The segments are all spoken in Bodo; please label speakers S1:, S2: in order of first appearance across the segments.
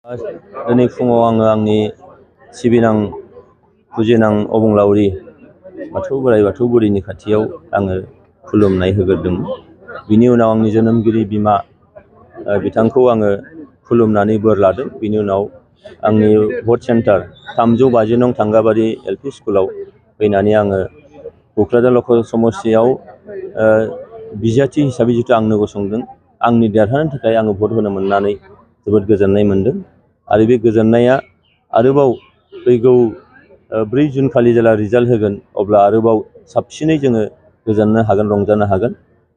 S1: दिनै फुङाव आङो आंनि सिबिनां फुजिनां अबंलावरि बाथौ बोराइ बाथौ बुरिनि खाथियाव आङो खुलुमनाय होग्रोदोंमोन। बिनि उनाव आंनि जोनोमगिरि बिमा बिथांखौ आङो खुलुमनानै बोर लादों। बिनि उनाव आंनि भट सेन्टार 350 नं थांगाबारि LP स्कुलाव फैनानै आङो क'क्राझार लखल समस्तियाव बिजाथि हिसाबै जितु आंनो गसंदों, आंनि देरहानो थाखाय आङो भट होनो मोननानै जोबोद गोजोननाय मोनदों। आरो बे गोजोननाया आरोबाव फैगौ 4 जुन खालि जेला रिजाल्ट होगोन अब्ला आरोबाव साबसिनै जोङो गोजोननो हागोन, रंजानो हागोन।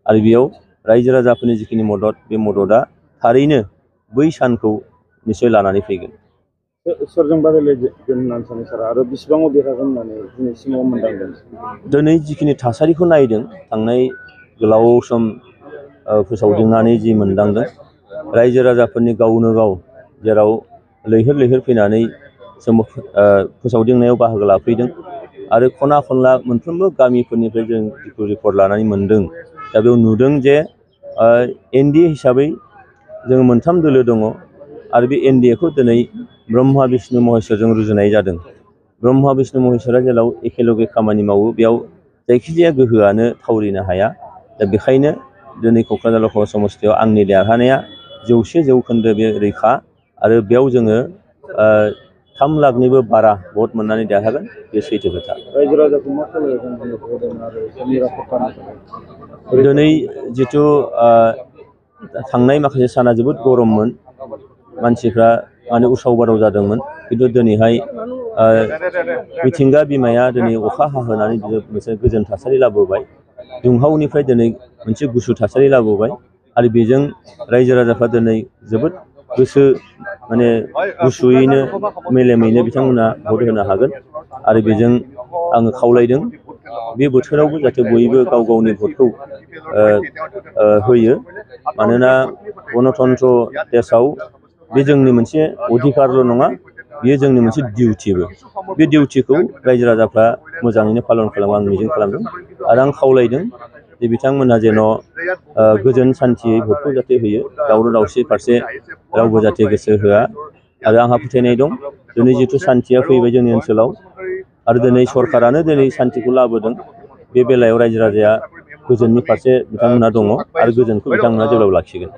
S1: आरो बेयाव रायजो राजाफोरनि जिखिनि मदद, बे मददआ थारैनो बै सानखौ निसय लानानै फैगोन।
S2: सोरजों बादायलायगोन होननानै सानो सार आरो बेसेबाङाव देरहागोन होननानै दिनैसिमाव मोनदांदों?
S1: दिनै जिखिनि थासारिखौ नायदों, थांनाय गोलाव सम फोसावदिंनानै जि मोनदांदों, रायजो राजाफोरनि गावनो गाव जेराव लैहोर लैहोर फैनानै फोसावदिंनायाव बाहागो लाफैदों आरो खना खनला मोनफ्रोमबो गामिफोरनिफ्राय जों जिखौ रिपर्ट लानानै मोनदों, दा बेयाव नुदों जे NDA हिसाबै जोङो 3 दोलो दङ आरो बे NDA खौ दिनै ब्रह्मा बिष्णु महेश्वरजों रुजुनाय जादों। ब्रह्मा बिष्णु महेश्वरा जेराव एखेलगे खामानि मावो, बेयाव जायखिजाया गोहोआनो थावरिनो हाया। दा बेखायनो दिनै क'क्राझार लखल समस्तियाव आंनि देरहानाया 100% बे रैखा आरो बेयाव जोङो 3 लाखनिबो बारा भट मोननानै देरहागोन, बे सैथो खोथा।
S2: रायजो राजाखौ मा खालामगोन आरो
S1: दिनै जिथु थांनाय माखासे साना जोबोद गरममोन, मानसिफ्रा उसाव बादाव जादोंमोन, खिन्थु दिनैहाय मिथिंगा बिमाया दिनै अखा हाहोनानै मोनसे गोजोन थासारि लाबोबाय। दुंहावनिफ्राय दिनै मोनसे गुसु थासारि लाबोबाय आरो बेजों रायजो राजाफ्रा दिनै जोबोद गोसो गुसुयैनो मेलेमैनो बिथांमोना भट होनो हागोन। आरो बेजों आङो खावलायदों बे बोथोरावबो जाहाथे बयबो गाव गावनि भटखौ होयो। मानोना गणतन्त्र देशआव बे जोंनि मोनसे अधिकारल' नङा, बेयो जोंनि मोनसे डिउटिबो। बे डिउटिखौ रायजो राजाफ्रा मोजाङैनो पालन खालामो आं मिजिं खालामदों। आरो आं खावलायदों जे बिथांमोनहा जेन' गोजोन सान्थियै भटखौ जाहाथे होयो, दावराव दावसि फारसे रावबो जाहाथे गोसो होआ। आरो आंहा फोथायनाय दं, दिनै जिथु सान्थिया फैबाय जोंनि ओनसोलाव आरो दिनै सरकारानो दिनै सान्थिखौ लाबोदों, बे बेलायाव रायजो राजाया गोजोननि फारसे बिथांमोनहा दङ आरो गोजोनखौ बिथांमोनहा जेब्लाबो लाखिगोन।